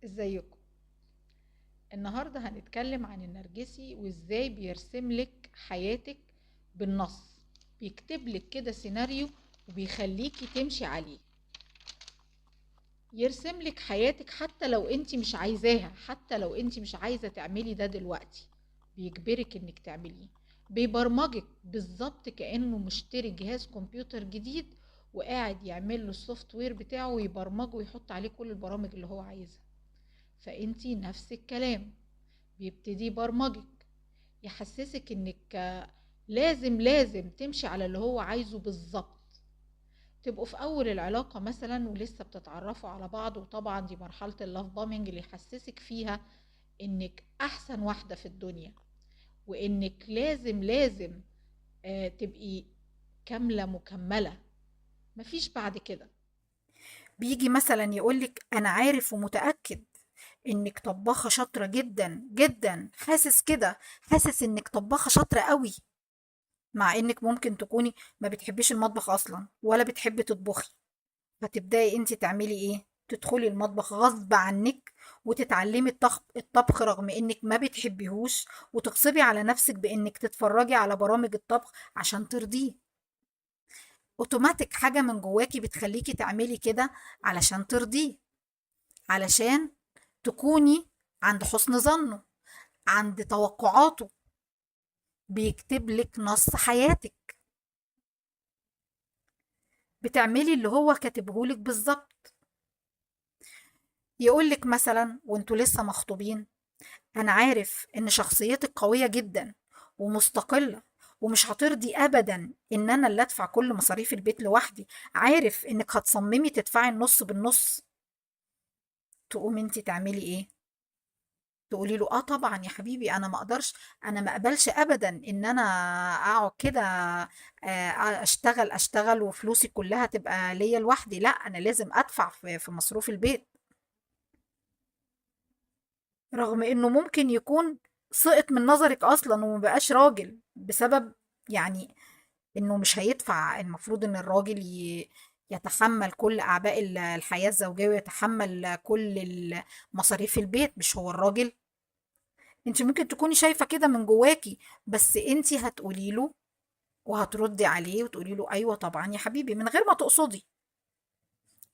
ازيكم؟ النهاردة هنتكلم عن النرجسي وازاي بيرسم لك حياتك بالنص، بيكتب لك كده سيناريو وبيخليكي تمشي عليه. يرسم لك حياتك حتى لو انت مش عايزاها، حتى لو انت مش عايزة تعملي ده دلوقتي، بيجبرك انك تعمليه. بيبرمجك بالظبط كأنه مشتري جهاز كمبيوتر جديد وقاعد يعمل له ال software بتاعه ويبرمجه ويحط عليه كل البرامج اللي هو عايزها. فانتي نفس الكلام، بيبتدي يبرمجك، يحسسك انك لازم تمشي على اللي هو عايزه بالظبط. تبقوا في اول العلاقة مثلا ولسه بتتعرفوا على بعض، وطبعا دي مرحلة ال love bombing اللي يحسسك فيها انك احسن واحدة في الدنيا، وانك لازم تبقي كاملة مكملة، مفيش بعد كده. بيجي مثلا يقولك انا عارف ومتأكد انك طباخة شاطرة جدا جدا، حاسس كده، حاسس انك طباخة شاطرة قوي، مع انك ممكن تكوني ما بتحبيش المطبخ اصلا ولا بتحبي تطبخي. فتبدأي انت تعملي ايه؟ تدخلي المطبخ غصب عنك وتتعلمي الطبخ رغم انك ما بتحبيهوش، وتغصبي على نفسك بانك تتفرجي على برامج الطبخ عشان ترضيه. اوتوماتيك حاجة من جواكي بتخليكي تعملي كده علشان ترضيه، علشان تكوني عند حسن ظنه، عند توقعاته. بيكتب لك نص حياتك، بتعملي اللي هو كاتبهولك بالظبط. يقولك مثلا وانتوا لسه مخطوبين، انا عارف ان شخصيتك قوية جدا ومستقلة ومش هترضي ابدا ان انا اللي ادفع كل مصاريف البيت لوحدي، عارف انك هتصممي تدفعي النص بالنص. تقوم انتي تعملي ايه؟ تقولي له اه طبعا يا حبيبي، انا ما اقدرش، انا ما اقبلش ابدا ان انا اقعد كده، اشتغل وفلوسي كلها تبقى ليا لوحدي، لا انا لازم ادفع في مصروف البيت. رغم انه ممكن يكون سقط من نظرك اصلا وما بقاش راجل بسبب انه مش هيدفع. المفروض ان الراجل يتحمل كل اعباء الحياة الزوجية ويتحمل كل مصاريف البيت، مش هو الراجل. انت ممكن تكوني شايفة كده من جواكي، بس انت هتقولي له وهتردي عليه وتقولي له ايوه طبعا يا حبيبي من غير ما تقصدي.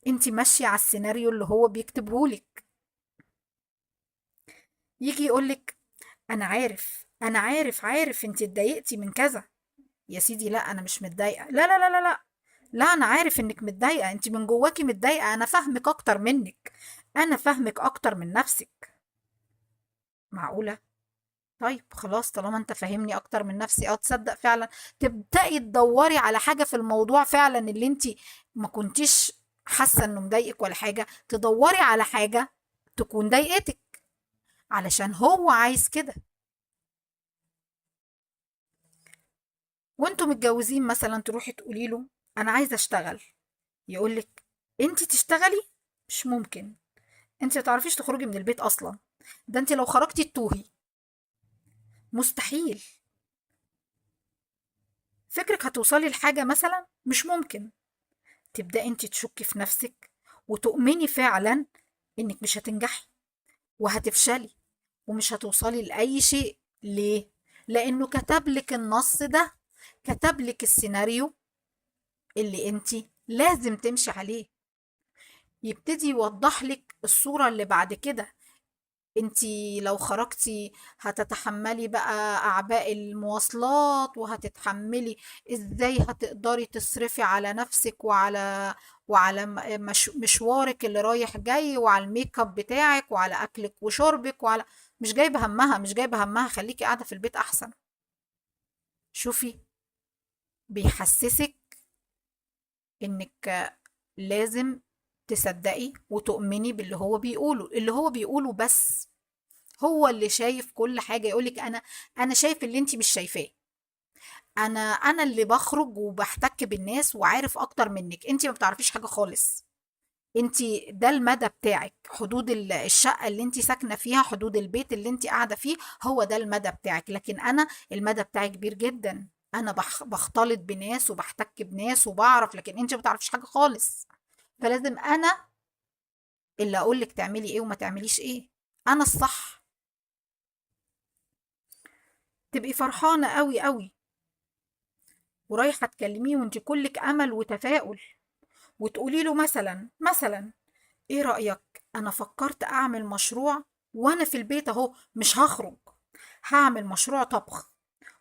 انت ماشية على السيناريو اللي هو بيكتبهولك. يجي يقولك انا عارف، انا عارف، عارف انت اتضايقتي من كذا. يا سيدي لا انا مش متضايقة، لا لا لا لا لا لا انا عارف انك متضايقة، انت من جواكي متضايقة، انا فاهمك اكتر منك، انا فاهمك اكتر من نفسك. معقولة؟ طيب خلاص طالما انت فاهمني اكتر من نفسي، تصدق فعلا. تبدأي تدوري على حاجة في الموضوع فعلا اللي انت ما كنتيش حاسة انه مضايقك ولا حاجة، تدوري على حاجة تكون ضايقتك علشان هو عايز كده. وانتوا متجوزين مثلا تروحي تقولي له انا عايزة اشتغل، يقولك انت تشتغلي؟ مش ممكن، انت ما تعرفيش تخرجي من البيت اصلا، ده انت لو خرجتي تتوهي، مستحيل. فكرك هتوصلي لحاجة مثلا؟ مش ممكن. تبدأي انت تشكي في نفسك وتؤمني فعلا انك مش هتنجحي وهتفشلي ومش هتوصلي لأي شيء. ليه؟ لأنه كتب لك النص ده، كتب لك السيناريو اللي انت لازم تمشي عليه. يبتدي يوضح لك الصورة اللي بعد كده. انت لو خرجتي هتتحملي بقى أعباء المواصلات، وهتتحملي ازاي هتقدري تصرفي على نفسك وعلى مشوارك اللي رايح جاي، وعلى الميك اب بتاعك، وعلى أكلك وشربك، وعلى مش جايبه همها، مش جايبه همها، خليكي قاعدة في البيت أحسن. شوفي بيحسسك انك لازم تصدقي وتؤمني باللي هو بيقوله، اللي هو بيقوله بس هو اللي شايف كل حاجة. يقولك أنا شايف اللي انتي مش شايفاه، أنا اللي بخرج وبحتك بالناس وعارف أكتر منك، انتي ما بتعرفيش حاجة خالص، انتي ده المدى بتاعك، حدود الشقة اللي انتي ساكنة فيها، حدود البيت اللي انتي قاعدة فيه، هو ده المدى بتاعك. لكن أنا المدى بتاعي كبير جدا، أنا بختلط بناس وبحتك بناس وبعرف، لكن انتي ما بتعرفيش حاجة خالص. فلازم أنا اللي اقولك تعملي ايه وما تعمليش ايه، انا الصح. تبقي فرحانة قوي قوي ورايحة تكلميه وانت كلك امل وتفاؤل، وتقولي له مثلا ايه رأيك، انا فكرت اعمل مشروع وانا في البيت اهو، مش هخرج، هعمل مشروع طبخ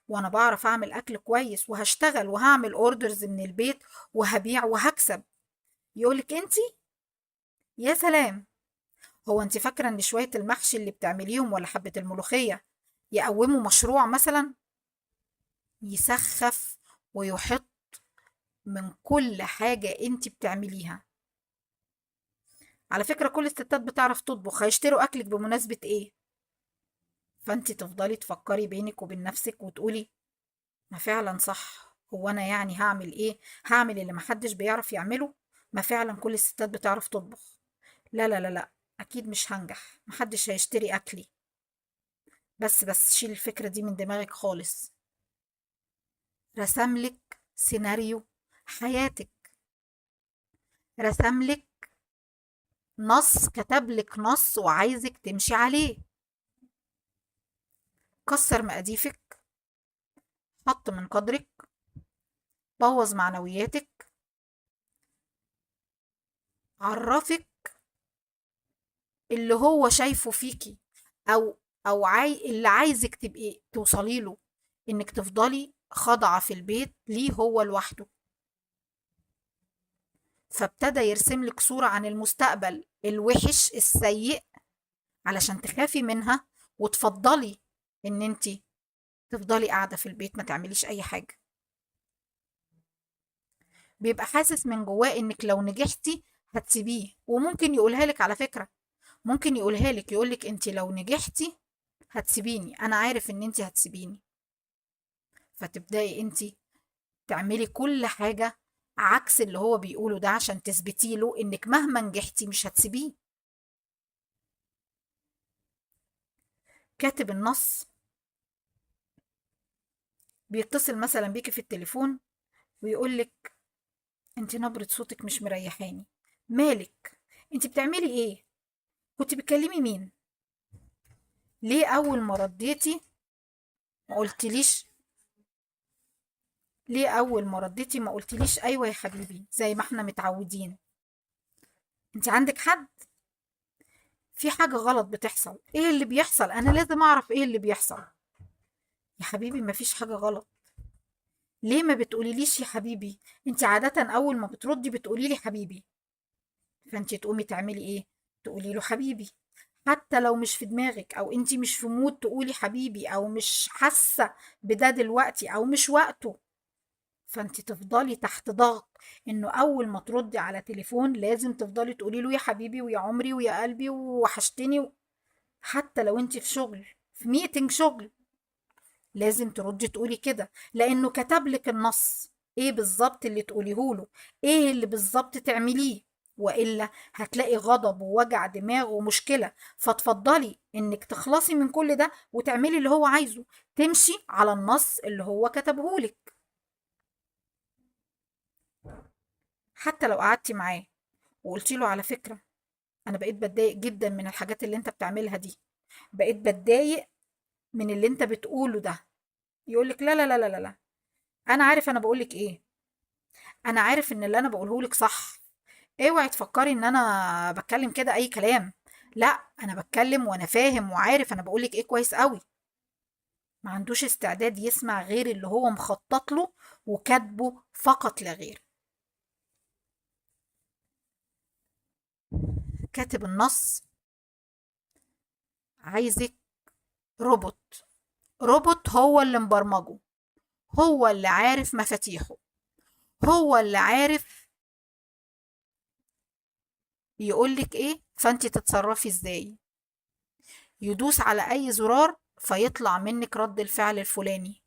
وانا بعرف اعمل اكل كويس، وهشتغل وهعمل orders من البيت وهبيع وهكسب. يقولك انتي يا سلام، هو انت فاكرة ان شوية المحشي اللي بتعمليهم ولا حبة الملوخية يقوموا مشروع مثلا؟ يسخف ويحط من كل حاجة انت بتعمليها. على فكرة كل الستات بتعرف تطبخ، هيشتروا اكلك بمناسبة ايه؟ فانت تفضلي تفكري بينك وبين نفسك وتقولي ما فعلا صح، هو انا يعني هعمل ايه؟ هعمل اللي محدش بيعرف يعمله؟ ما فعلا كل الستات بتعرف تطبخ. لا لا لا لا، اكيد مش هنجح، محدش هيشتري اكلي. بس شيل الفكرة دي من دماغك خالص. رسملك سيناريو حياتك، رسملك نص، كتبلك نص وعايزك تمشي عليه. كسر مقاديفك، حط من قدرك، بوظ معنوياتك، عرفك اللي هو شايفه فيكي او اللي عايزك تبقي توصلي له، انك تفضلي خاضعة في البيت ليه هو لوحده. فابتدى يرسم لك صورة عن المستقبل الوحش السيء علشان تخافي منها وتفضلي ان انتي تفضلي قاعدة في البيت ما تعمليش اي حاجة. بيبقى حاسس من جواه انك لو نجحتي هتسيبيه، وممكن يقولها لك على فكرة، ممكن يقولها لك، يقولك انتي لو نجحتي هتسيبيني، انا عارف ان انتي هتسيبيني. فتبدأي انتي تعملي كل حاجة عكس اللي هو بيقوله ده عشان تثبتي له انك مهما نجحتي مش هتسيبيه. كاتب النص بيتصل مثلا بيكي في التليفون ويقولك انت نبرة صوتك مش مريحاني، مالك، انت بتعملي ايه، كنت بتكلمي مين، ليه اول ما رديتي ما قلتليش، ليه اول ما رديتي ما قلتليش ايوه يا حبيبي زي ما احنا متعودين، انت عندك حد، في حاجة غلط بتحصل، ايه اللي بيحصل، انا لازم اعرف ايه اللي بيحصل. يا حبيبي ما فيش حاجة غلط، ليه ما بتقوليليش يا حبيبي، انت عادة اول ما بتردي بتقوليلي حبيبي. فانت تقومي تعملي ايه، تقولي له حبيبي، حتى لو مش في دماغك او انت مش في mood تقولي حبيبي، او مش حاسة بده دلوقتي او مش وقته. فانت تفضلي تحت ضغط انه اول ما تردي على تليفون لازم تفضلي تقولي له يا حبيبي ويا عمري ويا قلبي ووحشتني حتى لو انت في شغل، في meeting شغل، لازم تردي تقولي كده، لانه كتب لك النص ايه بالظبط اللي تقوليه له، ايه اللي بالظبط تعمليه، والا هتلاقي غضب ووجع دماغ ومشكله. فتفضلي انك تخلصي من كل ده وتعملي اللي هو عايزه، تمشي على النص اللي هو كتبهولك. حتى لو قعدتي معاه وقلتي له على فكره انا بقيت بتضايق جدا من الحاجات اللي انت بتعملها دي، بقيت بتضايق من اللي انت بتقوله ده، يقولك لا لا لا لا لا، انا عارف انا بقولك ايه، انا عارف ان اللي انا بقولهولك صح، اوعي تفكري ان انا بتكلم كده اي كلام، لا انا بتكلم وانا فاهم وعارف انا بقولك ايه كويس قوي. ما عندوش استعداد يسمع غير اللي هو مخطط له وكاتبه فقط لا غير. كاتب النص عايزك روبوت، روبوت هو اللي مبرمجه، هو اللي عارف مفاتيحه، هو اللي عارف يقولك ايه فانت تتصرفي ازاي، يدوس على اي زرار فيطلع منك رد الفعل الفلاني.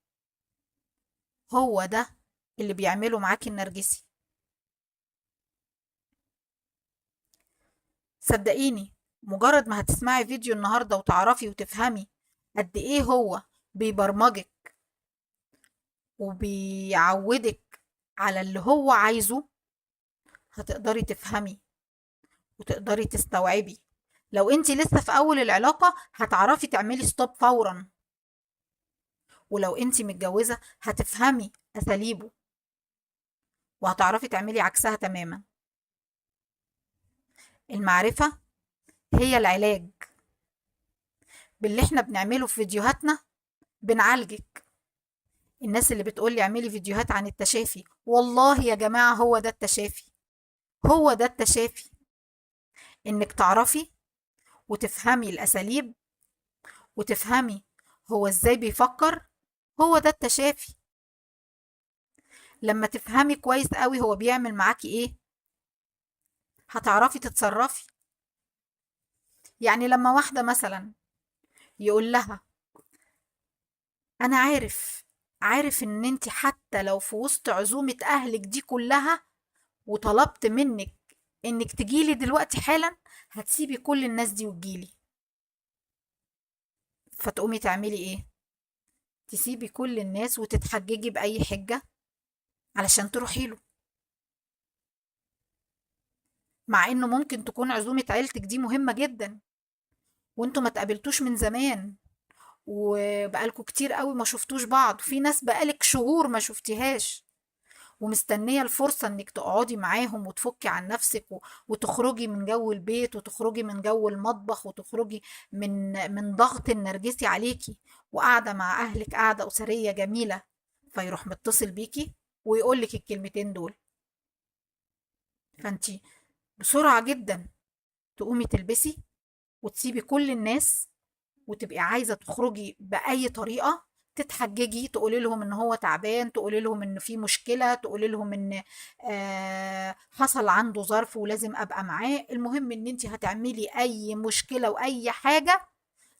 هو ده اللي بيعمله معاكي النرجسي. صدقيني مجرد ما هتسمعي فيديو النهاردة وتعرفي وتفهمي قد ايه هو بيبرمجك وبيعودك على اللي هو عايزه، هتقدري تفهمي وتقدري تستوعبي. لو انت لسه في اول العلاقة هتعرفي تعملي stop فورا، ولو انت متجوزة هتفهمي اساليبه وهتعرفي تعملي عكسها تماما. المعرفة هي العلاج. باللي احنا بنعمله في فيديوهاتنا بنعالجك. الناس اللي بتقولي اعملي فيديوهات عن التشافي، والله يا جماعة هو ده التشافي، هو ده التشافي، انك تعرفي وتفهمي الأساليب وتفهمي هو ازاي بيفكر. هو ده التشافي. لما تفهمي كويس قوي هو بيعمل معاكي ايه هتعرفي تتصرفي. يعني لما واحدة مثلا يقول لها انا عارف ان انت حتى لو في وسط عزومة اهلك دي كلها وطلبت منك انك تجيلي دلوقتي حالا هتسيبي كل الناس دي وتجيلي، فتقومي تعملي ايه؟ تسيبي كل الناس وتتحججي بأي حجة علشان تروحي له، مع انه ممكن تكون عزومة عيلتك دي مهمة جدا وانتوا ما تقابلتوش من زمان وبقالكوا كتير قوي ما شفتوش بعض، وفي ناس بقالك شهور ما شفتيهاش ومستنية الفرصة انك تقعدي معاهم وتفكي عن نفسك وتخرجي من جو البيت وتخرجي من جو المطبخ وتخرجي من ضغط النرجسي عليكي، وقاعدة مع اهلك قاعدة أسرية جميلة، فيروح متصل بيكي ويقولك الكلمتين دول، فانتي بسرعة جدا تقومي تلبسي وتسيبي كل الناس وتبقي عايزة تخرجي بأي طريقة، تتحججي، تقولي لهم ان هو تعبان، تقولي لهم ان في مشكلة، تقولي لهم ان حصل عنده ظرف ولازم ابقى معاه. المهم ان انت هتعملي اي مشكلة واي حاجة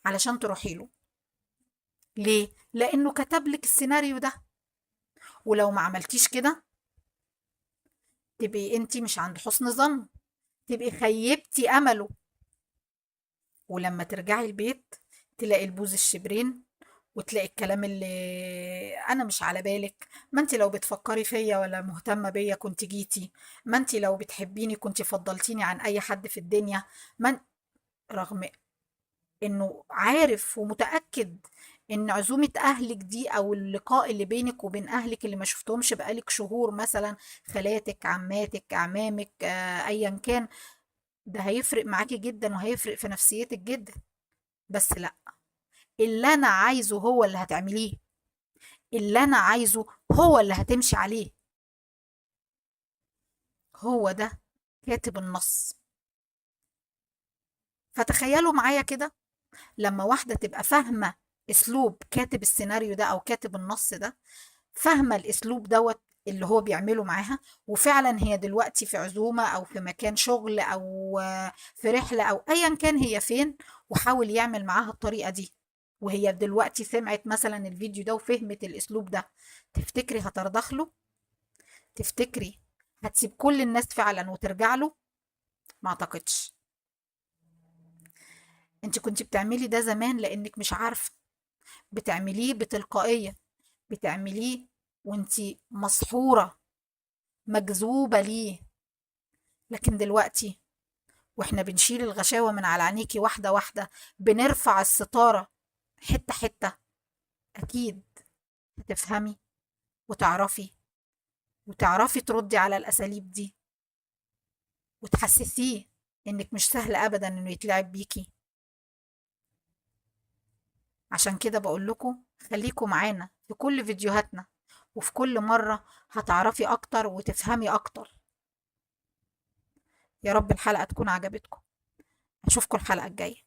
علشان تروحي له. ليه؟ لانه كتب لك السيناريو ده، ولو ما عملتيش كده تبقي انت مش عند حسن ظن، تبقي خيبتي امله. ولما ترجعي البيت تلاقي البوز الشبرين وتلاقي الكلام اللي انا مش على بالك، ما انت لو بتفكري فيا ولا مهتمة بيا كنت جيتي، ما انت لو بتحبيني كنت فضلتيني عن اي حد في الدنيا، ما رغم انه عارف ومتأكد ان عزومة اهلك دي او اللقاء اللي بينك وبين اهلك اللي ما شفتهمش بقالك شهور مثلا، خالاتك، عماتك، اعمامك، ايا كان، ده هيفرق معاكي جدا وهيفرق في نفسيتك جدا. بس لا، اللي انا عايزه هو اللي هتعمليه، اللي انا عايزه هو اللي هتمشي عليه، هو ده كاتب النص. فتخيلوا معايا كده لما واحدة تبقى فاهمة اسلوب كاتب السيناريو ده او كاتب النص ده، فاهمة الاسلوب دوت اللي هو بيعمله معاها، وفعلا هي دلوقتي في عزومة او في مكان شغل او في رحلة او ايا كان هي فين، وحاول يعمل معاها الطريقة دي، وهي دلوقتي سمعت مثلا الفيديو ده وفهمت الاسلوب ده، تفتكري هترضخ له؟ تفتكري هتسيب كل الناس فعلا وترجع له؟ ما اعتقدش. انت كنت بتعملي ده زمان لانك مش عارفة، بتعمليه بتلقائية، بتعمليه وانت مسحورة مجذوبة ليه. لكن دلوقتي واحنا بنشيل الغشاوة من على عينيكي واحدة واحدة، بنرفع الستارة حتة حتة، أكيد هتفهمي وتعرفي، وتعرفي تردي على الأساليب دي، وتحسسيه إنك مش سهل أبدا إنه يتلعب بيكي. عشان كده بقول لكم خليكم معانا في كل فيديوهاتنا، وفي كل مرة هتعرفي أكتر وتفهمي أكتر. يا رب الحلقة تكون عجبتكم. أشوفكم الحلقة الجاية.